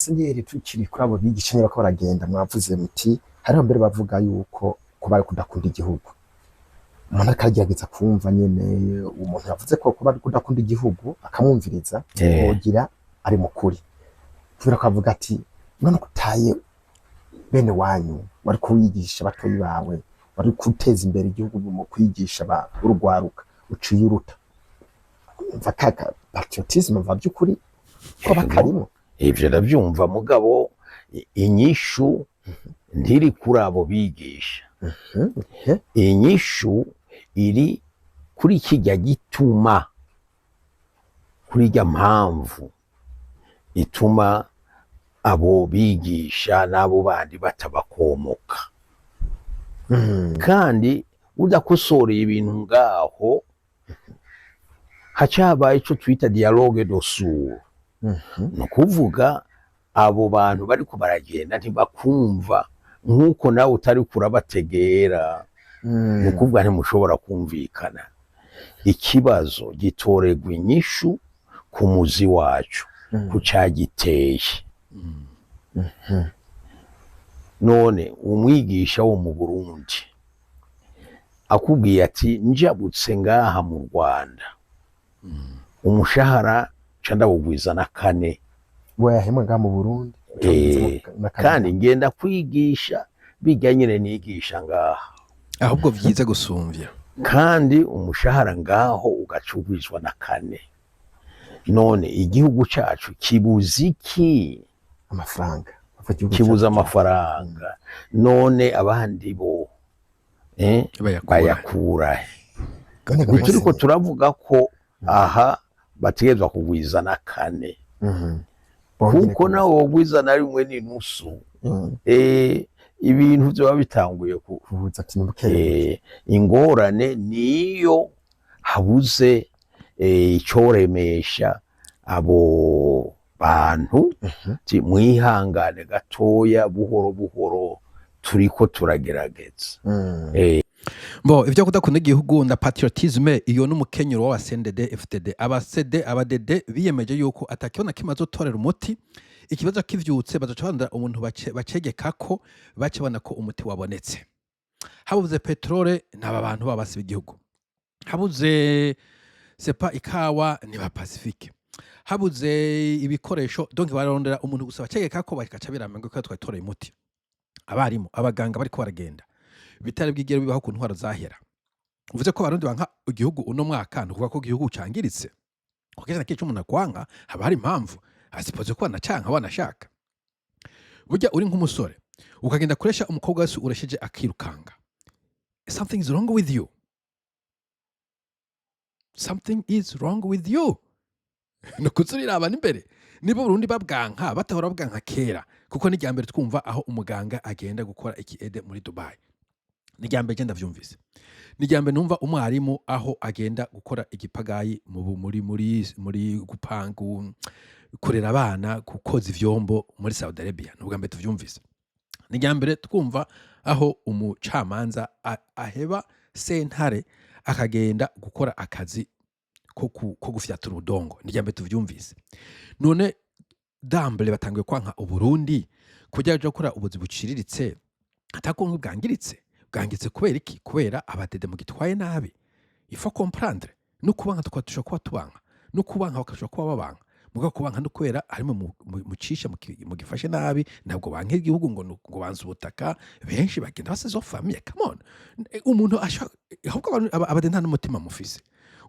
Musenyeri, tukiri kuri abo bigisha nyine, ko baragenda, mwavuze muti hariho mbere bavuga yuko kuba ari kudakunda igihugu. Umuntu akagerageza kumva nyene umuntu yavuze ko kuba ari kudakunda igihugu, akamwumviriza, wogira ari mukuri, kubera ko avuga ati: "None kutaye bene wanyu, wari kuwigisha batoyi bawe, wari guteza imbere igihugu mu kwigisha urugwaruka, uciye uruta." Umva kaka patriotisme mva by'ukuri ko bakarimo. Ivyo ndavyumva, mugabo inyishu ntiri kuri abo bigisha. Inyishu iri kuri kirya gituma, kuri irya mpamvu ituma abo bigisha n'abo bandi batabakomoka. Kandi udakosoreye ibintu ngaho, haca habaye ico twita dialogue de sourds. Ni ukuvuga abo bantu bariko baragenda ntibakumva nk'uko nawe utari kurabategera. Ni ukuvuga ntimushobora kumvikana. Ikibazo gitorerwa inyishu ku muzi wacu, ku cagiteye. None umwigisha wo mu Burundi akubwiye ati: "Njabutse ngaha mu Rwanda, umushahara ca ndawugwiza na kane." We yahemwe ngaha mu Burundi. Kandi ngenda kwigisha bijya nyine nigisha ngaha, ahubwo vyiza gusumvya, kandi umushahara ngaho ugaca ugwizwa na kane. None igihugu cacu kibuze iki? Amafaranga. Bava igihugu Kibuze cyacu. amafaranga. None abandi bo bayakura bayakura he? None Ntituriko Musenyeri. turavuga ko aha bategerezwa kugwiza na kane, Bongere kuko nawe wogwiza na rimwe n'inusu, ibintu vyoba bitanguye ku kubuza ati ni buke. Ingorane niyo habuze icoremesha abo bantu, ti mwihangane gatoya, buhoro buhoro turiko turagerageza. Bo ivyo kudakunda igihugu na patriotisme, iyo n'umukenyero w'aba CNDD FDD, aba CD, aba DD biyemeje yuko atakibazo na kimwe azotorera umuti. Ikibazo kivyutse, bazoca barondera umuntu bacegekako, bace babona ko umuti wabonetse. Habuze petrole, n'aba bantu babasi b'igihugu. Habuze sepa ikawa, ni ba Pacifique. Habuze ibikoresho, donc bararondera umuntu gusa bacegekako, bakaca biramenga ko twatoreye umuti. Abarimu, abaganga bariko baragenda, bitari bwigere bibaho ku ntwaro zahera. Uvuze ko Abarundi banka igihugu uno mwaka, ntukuvuga ko igihugu cangiritse, kuko kenshi na kenshi umuntu akwanka haba hari impamvu asipoze ko wanacanka wanashaka. Burya uri nk'umusore ukagenda kuresha umukobwa wese uresheje akirukanga, something is wrong with you, something is wrong with you. Ni ukuzuriraba n'imbere niba Burundi babwanka batahora babwanka kera, kuko ni mbere twumva aho umuganga agenda gukora iki aide muri Dubai. Ni irya mbere ndavyumvise, ni irya mbere numva umwarimu aho agenda gukora igipagayi mu bu- muri muri muri gupangu, kurera abana, gukoza ivyombo muri Saudi Arabia. Ni ubwa mbere tuvyumvise. Ni irya mbere twumva aho umucamanza aheba sentare akagenda gukora akazi ko gufyatura udongo. Ni irya mbere tuvyumvise. None dambere batanguye kwanka Uburundi kugira baje gukora ubuzi buciriritse atakuntu bwangiritse. Bwangiritse kubera iki? Kubera abadede mugitwaye nabi. Il faut comprendre, no kubanka tukaba dushobora kuba tubanka, no kubanka bakashobora kuba babanka, mugabo kubanka no kubera harimo mucisha mugifashe nabi. Ntabwo banka igihugu ngo ngo banze ubutaka. Benshi bagenda basize famille. Come on, umuntu ashaka ahubwo abadede nta n'umutima mufise.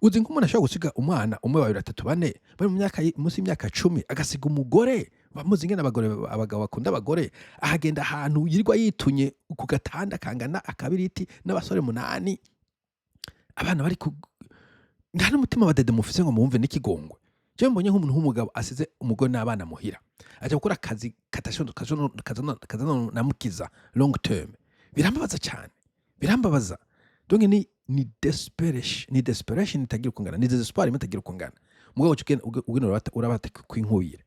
Uzi nk'umuntu ashobora gusiga umwana umwe, babiri, batatu, bane, bari mu myaka munsi y'imyaka 10, agasiga umugore, bamuzi ingene abagore, abagabo bakunda abagore, ahagenda ahantu yirirwa yitunye ku gatanda kangana akabiriti n'abasore munani, abana bari ku. Nta n'umutima abadede mufise ngo mumve n'ikigongwe. Jewe mbonye nk'umuntu w'umugabo asize umugore n'abana muhira, aja gukora akazi kazanamukiza long term, birambabaza cyane, birambabaza. Donc ni desperation, ni desperation itagira uko ingana, ni désespoir imwe itagira uko ingana. Mugabo uca ugenda urabata kwinkubire.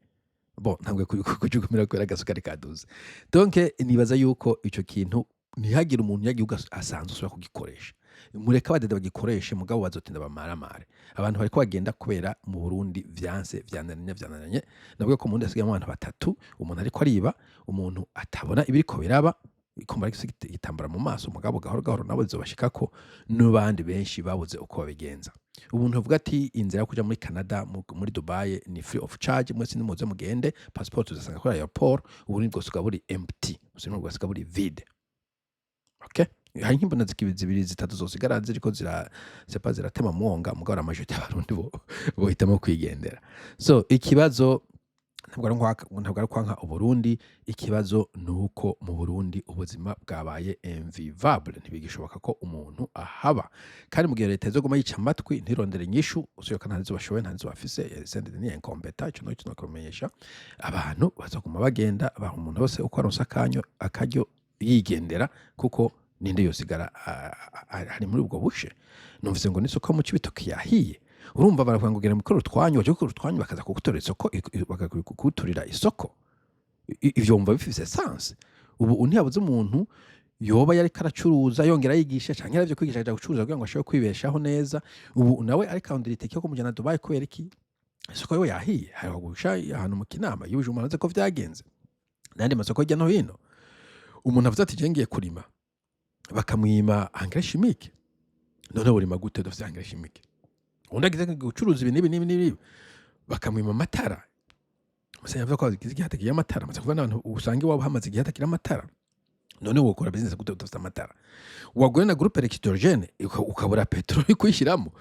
Bon, ntabwo kujugumira kubera agasukari kaduze. Donc nibaza yuko ico kintu ntihagire umuntu yagihugu asanzwe usubira kugikoresha. Mureke abadede bagikoreshe, mugabo bazotinda bamaramare. Abantu bariko bagenda kubera mu Burundi vyanse, vyananiranye, vyananiranye. Navuga ko mu Burundi hasigayemwo abantu batatu: umuntu ariko ariba, umuntu atabona ibiriko biraba, kumva ariko igitambara mu maso, mugabo gahoro gahoro nabo bizobashikako, n'abandi benshi babuze uko babigenza. Ubuntu bavuga ati inzira yo kuja muri Canada, muri Dubai ni free of charge, mwese nimuze mugende, passport uzasanga kuri aéroport. Uburundi bwose buri empty, ubuzima bwose buri vide. Okay, hari nk'imbona zibiri zitatu zosigara ziriko zira sepa ziratema mwonga, mugabo la majorité y'Abarundi bo bohitamo kwigendera. So ikibazo ntabwo ari kwanka Uburundi, ikibazo ni uko mu Burundi ubuzima bwabaye invivable, ntibigishoboka ko umuntu ahaba. Kandi mu gihe leta izoguma yica amatwi, ntirondere inyishu, usibye ko nta nizo bashoboye, nta nizo bafise, CNDD ni incompétent, ico naco nokumenyesha abantu, bazoguma bagenda. Abantu, umuntu wese uko aronse akanyo akaryo yigendera, kuko ninde yosigara ari muri ubwo bushe? Numvise ngo n'isoko mu Cibitoke yahiye. Urumva baravuga ngo genda mukore utwanyu, waje gukora utwanyu bakaza kugutorera isoko, bakakuturira isoko. Ivyo wumva bifise sens? Ubu ntiyabuze umuntu yoba yariko aracuruza yongera yigisha, canke yaravye kwigisha akaja gucuruza kugira ngo ashobore kwibeshaho neza. Ubu nawe ariko arondera itike yo kumujana Dubai. Kubera iki? Isoko yiwe yahiye. Hari gusha ahantu mu Kinama y'Ubujumbura, ko vyagenze n'ayandi masoko hirya no hino. Umuntu avuze ati je ngiye kurima, bakamwima engrais chimique. None urima gute udafise engrais chimique? Undi agize gucuruza ibi n'ibi n'ibi n'ibi, bakamwima amatara. Musenyeri avuga ko hagize igihe hatagira amatara, amaze kuvuga n'abantu usanga iwabo hamaze igihe hatagira amatara. None wokora business gute udafite amatara? Wagura na groupe électrogène ukabura peteroli kuyishyiramo.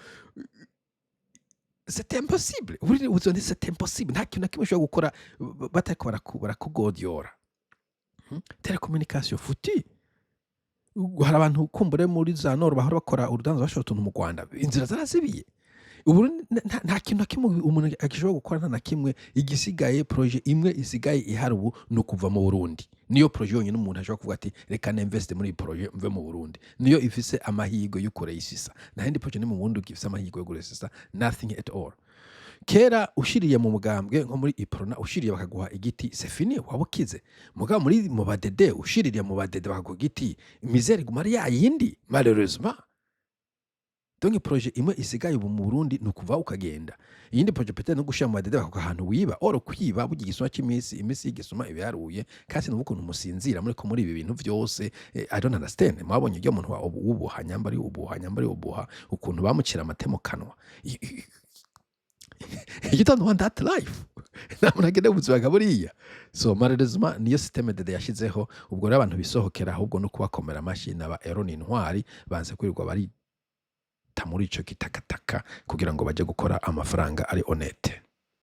C'est impossible. Buri ubuzima ni c'est impossible. Nta kintu na kimwe ushobora gukora batariko barakugodiora. Télécommunication foutu. Hari abantu kumbure muri za nord bahora bakora urudanza, bashora utuntu mu Rwanda, inzira zarazibiye. Ubu nta kintu na kimwe umuntu agishobora gukora, nta na kimwe. Igisigaye, projet imwe isigaye ihari ubu ni ukuva mu Burundi. Niyo projet yonyine umuntu ashobora kuvuga ati reka ninveste muri iyi projet mve mu Burundi. Niyo ifise amahirwe yo kureyisisa. Nta yindi projet ni mu Burundi ifise amahirwe yo kureyisisa, nothing at all. Kera ushiriye mu mugambwe nko muri Uprona, ushiriye bakaguha igiti, c'est fini, waba ukize. Mugabo muri mu badede, ushiririye mu badede bakaguha igiti, misère iguma ari yayindi, malheureusement. Donc projet imwe isigaye ubu mu Burundi ni ukuva ukagenda. Iyindi projet peut-être no gushira mu badede bakaguha ahantu wiba. Or kwiba burya igisuma c'imisi, imisi y'igisuma iba yaruye. Kandi sinumva ukuntu musinzira muriko muri ibi bintu vyose. I don't understand. Mwabonye iryo muntu w'ubuha, nyamba ari ubuha, nyamba ari ubuha, ukuntu bamucira amatemo kanwa. You don't want that life. Nta muntu akeneye ubuzima nka buriya. So malheureusement niyo système DD yashizeho. Ubwo rero abantu bisohokera, ahubwo no kubakomera amashyi n'aba ero ni intwari, banze kwirirwa barita muri ico kitakataka kugira ngo baje gukora amafaranga ari honnête.